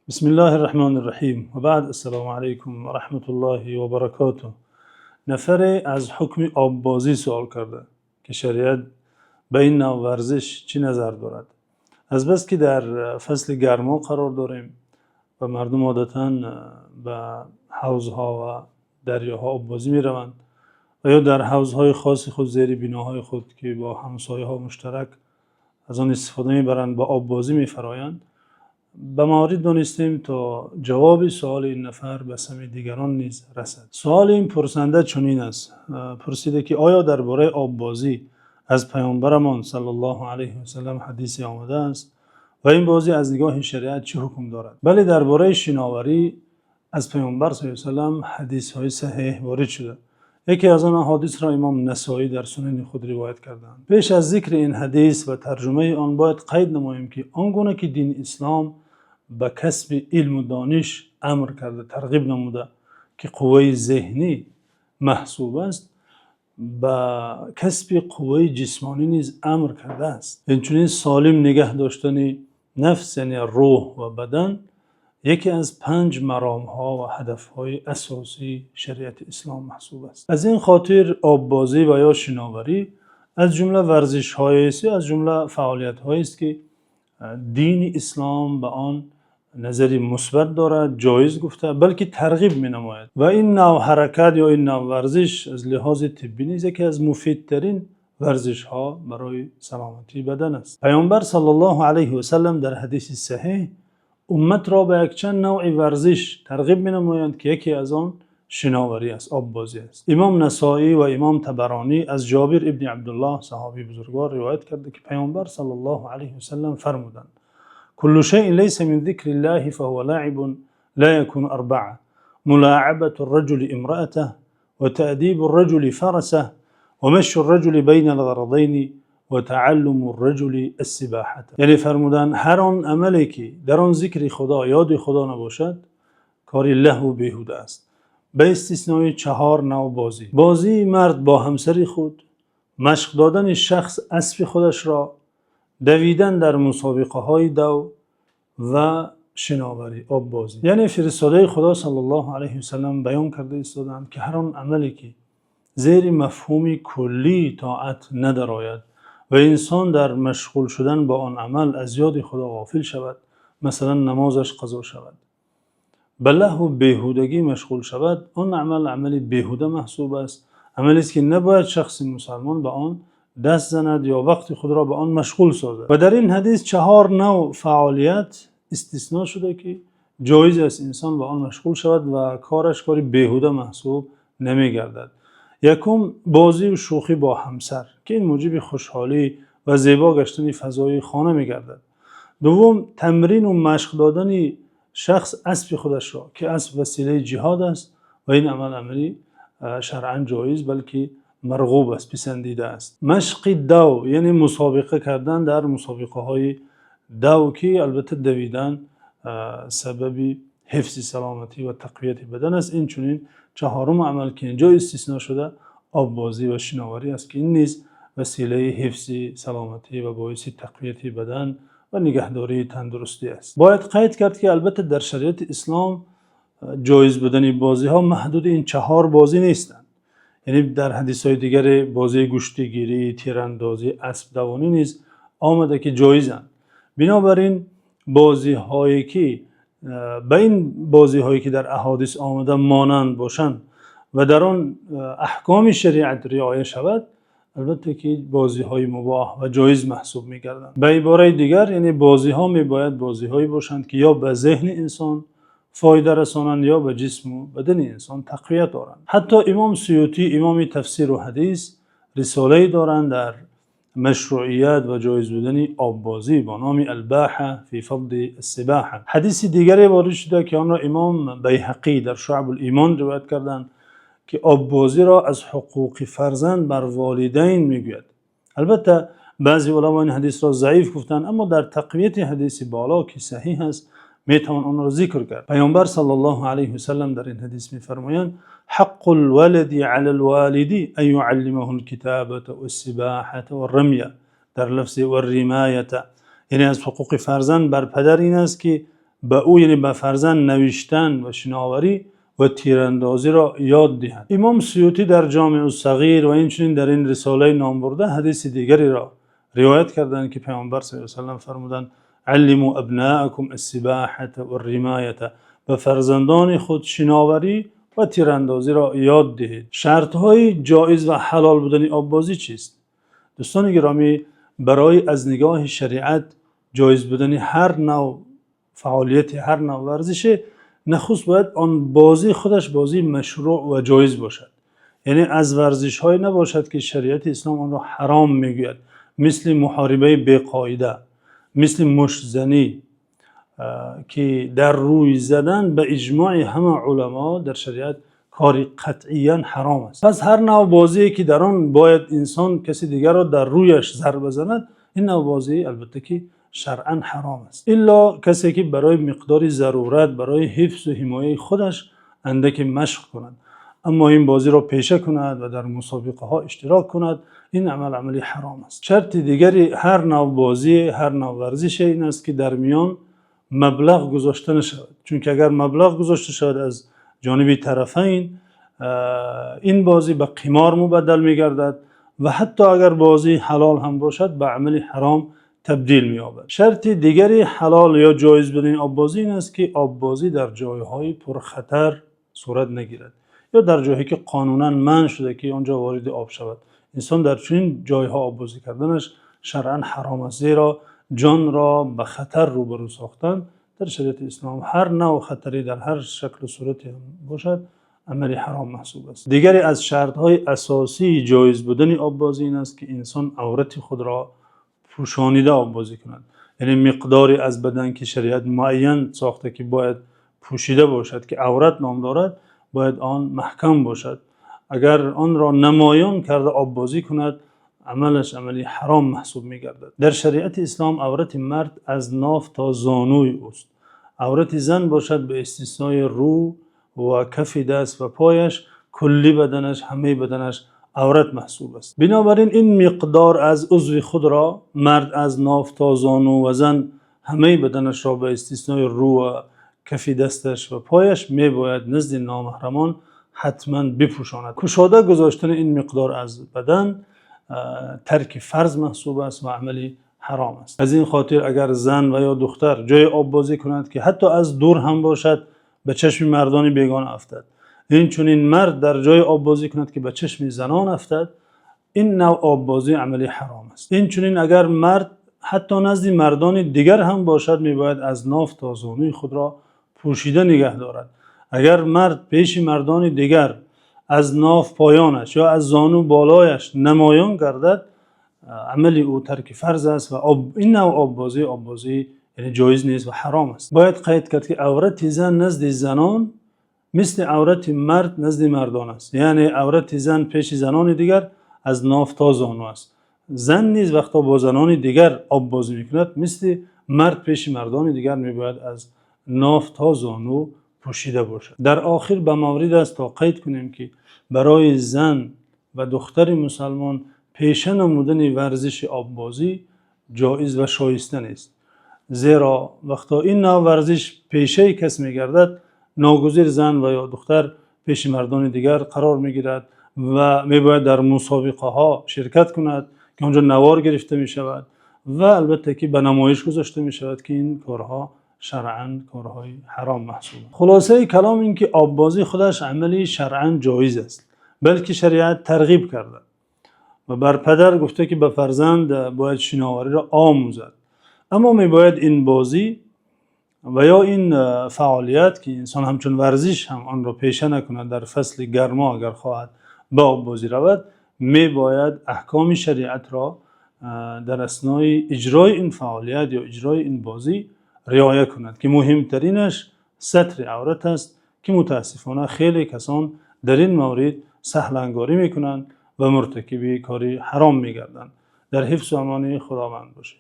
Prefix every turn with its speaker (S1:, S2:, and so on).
S1: Бисмиллоҳир Раҳмонир Раҳим. Ва баъд, ассалому алайкум ва раҳматуллоҳи ва баракотуҳ. Нафаре аз ҳукми оббозӣ савол карда, ки шариат ба ин навъ варзиш чӣ назар дорад? Аз бас ки дар фасли гармо қарор дорем ва мардум одатан ба ҳавзҳо ва дарёҳо оббозӣ мераванд ва ё дар ҳавзҳои хоси худ зери биноҳои худ, ки бо ҳамсояҳо муштарак аз он истифода мебаранд, ба оббозӣ мефароянд, ба маврид донистем, то ҷавоби саволи ин нафар ба самъи дигарон низ расад. Саволи ин пурсанда чунин аст: пурсида, ки оё дар бораи оббозӣ аз паёмбарамон саллаллоҳу алайҳи васаллам ҳадисе омадааст ва ин бозӣ аз нигоҳи шариат чӣ ҳукм дорад? Бале, дар бораи шиноварӣ аз паёмбар саллаллоҳу алайҳи васаллам ҳадисҳои саҳеҳ ворид шуда. Яке аз он аҳодисро имом Насоӣ дар сунани худ ривоят кардаанд. Пеш аз зикри ин ҳадис ва тарҷумаи он бояд қайд намоем, ки он гуна ки дини ислом ба касби илму дониш амр карда, тарғиб намуда, ки қувваи зеҳнӣ маҳсуб аст, ба касби қувваи ҷисмонӣ низ амр кардааст. Инчунин солим нигоҳ доштани нафс, яъне рӯҳ ва бадан, яке аз панҷ маромҳо ва ҳадафҳои асосии шариати ислом маҳсуб аст. Аз ин хотир оббозӣ ва ё шиноварӣ аз ҷумла варзишҳоест ё аз ҷумла фаъолиятҳоест, ки дини ислом ба он назари мусбат дорад, ҷоиз гуфта, балки тарғиб менамояд. Ва ин навъ ҳаракат ё ин навъ варзиш аз лиҳози тиббӣ низ яке аз муфидтарин варзишҳо барои саломатии бадан аст. Паёмбар саллаллоҳу алайҳи васаллам дар ҳадиси саҳеҳ умматро ба якчанд навъи варзиш тарғиб менамоянд, ки яке аз он шиноварӣ аст, оббозӣ аст. Имом Насоӣ ва имом Табаронӣ аз Ҷобир ибни Абдуллоҳ, саҳобии бузургвор, ривоят карда, ки паёмбар саллаллоҳу алайҳи васаллам фармуданд: كل شيء ليس من ذكر الله فهو لعب لا يكون أربعة: ملاعبة الرجل امرأته، وتأديب الرجل فرسه، ومشي الرجل بين الغرضين، وتعلم الرجل السباحة. Яъне фармуданд: ҳар он амале, ки дар он зикри Худо, ёди Худо набошад, кори лаҳву беҳуда аст, ба истиснои чаҳор навъ бозӣ: бозии мард бо ҳамсари худ, машқ додани шахс аспи худашро, давидан дар мусобиқаҳои дав ва шиноварӣ, оббозӣ. Яъне фиристодаи Худо саллаллоҳу алайҳи васаллам баён карда истодаанд, ки ҳар он амале, ки зери мафҳуми куллии тоат надарояд ва инсон дар машғул шудан ба он амал аз ёди Худо ғофил шавад, масалан, намозаш қазо шавад, ба лаҳву беҳудагӣ машғул шавад, он амал амали беҳуда маҳсуб аст, амалест, ки набояд шахси мусалмон ба он даст занад ё вақти худро ба он машғул созад. Ва дар ин ҳадис чаҳор навъ фаъолият истисно шуда, ки ҷоиз аст инсон ба он машғул шавад ва кораш кори беҳуда маҳсуб намегардад. Якум, бозию шӯхӣ бо ҳамсар, ки ин мӯҷиби хушҳолӣ ва зебо гаштани фазои хона мегардад. Дуввум, тамрину машқ додани шахс аспи худашро, ки асп василаи ҷиҳод аст ва ин амал амали шаръан ҷоиз, балки марғуб аст, писандида аст. Машқи дав, яъне мусобиқа кардан дар мусобиқаҳои дав, ки албатта давидан сабаби ҳифзи саломатӣ ва тақвияти бадан аст. Инчунин чаҳорум амал, ки инҷо истисно шуда, оббозӣ ва шиноварӣ аст, ки ин низ василаи ҳифзи саломатӣ ва боиси тақвияти бадан ва нигаҳдории тандурустӣ аст. Бояд қайд кард, ки албатта дар шариати ислом ҷоиз будани бозиҳо маҳдуди ин чаҳор бозӣ нестанд. Яъне дар ҳадисҳои дигаре бозии гӯштигирӣ, тирандозӣ, аспдавонӣ низ омада, ки ҷоизанд. Бинобар ин бозиҳое, ки ба ин бозиҳое, ки дар аҳодис омада, монанд бошанд ва дар он аҳкоми шариат риоя шавад, албатта ки бозиҳои мубоҳ ва ҷоиз маҳсуб мегарданд. Ба ибораи дигар, яъне бозиҳо мебояд бозиҳое бошанд, ки ё ба зеҳни инсон фоида расонанд ё ба ҷисму бадани инсон тақвият оранд. Ҳатто имом Суютӣ, имоми тафсиру ҳадис, рисолае доранд дар машрӯият ва ҷоиз будани оббозӣ бо номи «Албоҳа фи фазли ссибоҳа». Ҳадиси дигаре ворид шуда, ки онро имом Байҳақӣ дар Шуъабул Имон ривоят карданд, ки оббозиро аз ҳуқуқи фарзанд бар волидайн мегӯяд. Албатта, баъзе уламо ин ҳадисро заиф гуфтанд, аммо дар тақвияти ҳадиси боло, ки саҳеҳ аст, метавон онро зикр кард. Паёмбар саллаллоҳу алайҳи васаллам дар ин ҳадис мефармоянд: حق الولد على الوالد أن يعلمه الكتابة والسباحة والرمي. Дар лафзи والرماية, яъне аз ҳуқуқи фарзанд бар падар ин аст, ки ба ӯ, яъне ба фарзанд, навиштан ва шиноварӣ ва тирандозиро ёд диҳад. Имом Суютӣ дар Ҷомеъ-ус-сағир ва ҳамчунин дар ин рисолаи номбурда ҳадиси дигареро ривоят кардаанд, ки Паёмбар саллаллоҳу алайҳи васаллам фармуданд: «Аллимӯ абноакум-ус-сибоҳата вар-римоята» — ба фарзандони худ шиноварӣ ва тирандозиро ёд диҳед. Шартҳои ҷоиз ва ҳалол будани оббозӣ чист? Дӯстони гиромӣ, барои аз нигоҳи шариат ҷоиз будани ҳар навъ фаъолият, ҳар навъ варзише, нахуст бояд он бозӣ худаш бозии машрӯъ ва ҷоиз бошад. Яъне аз варзишҳое набошад, ки шариати ислом онро ҳаром мегӯяд, мисли муҳорибаи беқоида, мисли муштзанӣ, ки дар рӯй задан ба иҷмои ҳамаи уламо дар шариат кори қатъиян ҳаром аст. Пас ҳар навъ бозие ки дар он бояд инсон каси дигарро дар рӯяш зарба занад, ин навъ бозӣ албатта ки шаръан ҳаром аст. Илло касе ки барои миқдори зарурат, барои ҳифз ва ҳимояти худаш андаке машқ кунад. Аммо ин бозиро пеша кунад ва дар мусобиқаҳо иштирок кунад, ин амал, амали ҳаром аст. Шарти дигари ҳар навъ бозӣ, ҳар навъ варзише ин аст, ки дар миён маблағ гузошта нашавад. Чунки агар маблағ гузошта шавад аз ҷониби тарафайн, ин бозӣ ба қимор мубаддал мегардад ва ҳатто агар бозӣ ҳалол ҳам бошад, ба амали ҳаром табдил меёбад. Шарти дигари ҳалол ё ҷоиз будани оббозӣ ин аст, ки оббозӣ дар ҷойҳои пурхатар сурат нагирад ё дар ҷое ки қонунан манъ шуда, ки он ҷо вориди об шавад. Инсон дар чунин ҷойҳо оббозӣ карданаш шаръан ҳаром аст, зеро ҷонро ба хатар рӯбарӯ сохтан дар шариати ислом, ҳар навъ хатаре дар ҳар шакл ва сурате ҳам бошад, амали ҳаром маҳсуб аст. Дигаре аз шартҳои асосии ҷоиз будани оббозӣ ин аст, ки инсон аврати худро пӯшонида оббозӣ кунад. Яъне миқдоре аз бадан ки шариат муайян сохта, ки бояд пӯшида бошад, ки аврат ном дорад, бояд он маҳкам бошад. Агар онро намоён карда оббозӣ кунад, амалаш амали ҳаром маҳсуб мегардад. Дар шариати ислом аврати мард аз ноф то зонуи ӯст. Аврати зан бошад, ба истиснои рӯ ва кафи даст ва пояш, кулли баданаш, ҳамаи баданаш аврат маҳсуб аст. Бинобар ин ин миқдор аз узви худро мард аз ноф то зону ва зан ҳамаи баданашро ба истиснои рӯ ва кафи дасташ ва пояш мебояд назди номаҳрамон ҳатман бипӯшонад. Кушода гузоштани ин миқдор аз бадан тарки фарз маҳсуб аст ва амали ҳаром аст. Аз ин хотир агар зан ва ё духтар ҷои оббозӣ кунад, ки ҳатто аз дур ҳам бошад, ба чашми мардони бегона афтад, инчунин мард дар ҷои оббозӣ кунад, ки ба чашми занон афтад, ин навъ оббозӣ амали ҳаром аст. Инчунин агар мард ҳатто назди мардони дигар ҳам бошад, мебояд аз ноф то зонуи худро пӯшида нигоҳ дорад. Агар мард пеши мардони дигар аз ноф поёнаш ё аз зону болояш намоён гардад, амали ӯ тарки фарз аст ва ин навъ оббозӣ, оббозӣ яъне ҷоиз нест ва ҳаром аст. Бояд қайд кард, ки аврати зан назди занон мисли аврати мард назди мардон аст. Яъне аврати зан пеши занони дигар аз ноф то зону аст. Зан низ вақте бо занони дигар оббозӣ мекунад, мисли мард пеши мардони дигар мебояд аз ноф то зону пӯшида бошад. Дар охир ба маврид аст то қайд кунем, ки барои зан ва духтари мусулмон пеша намудани варзиши оббозӣ ҷоиз ва шоиста нест. Зеро вақте ин навъ варзиш пешаи кас мегардад, ногузир зан ва ё духтар пеши мардони дигар қарор мегирад ва мебояд дар мусобиқаҳо ширкат кунад, ки он ҷо навор гирифта мешавад ва албатта ки ба намоиш гузошта мешавад, ки ин корҳо шаръан корҳои ҳаром маҳсубанд. Хулосаи калом ин ки оббозӣ худаш амали шаръан ҷоиз аст, балки шариат тарғиб кардааст ва бар падар гуфта, ки ба фарзанд бояд шиновариро омӯзад. Аммо мебояд ин бозӣ ва ё ин фаъолият, ки инсон ҳамчун варзиш ҳам онро пеша накунад, дар фасли гармо агар хоҳад ба оббозӣ равад, мебояд аҳкоми шариатро дар аснои иҷрои ин фаъолият ё иҷрои ин бозӣ риоя кунад, ки муҳимтаринаш сатри аврат аст, ки мутаассифона хеле касон дар ин маврид саҳлангорӣ мекунанд ва муртакиби кори ҳаром мегарданд. Дар ҳифзу амони Худованд бошед.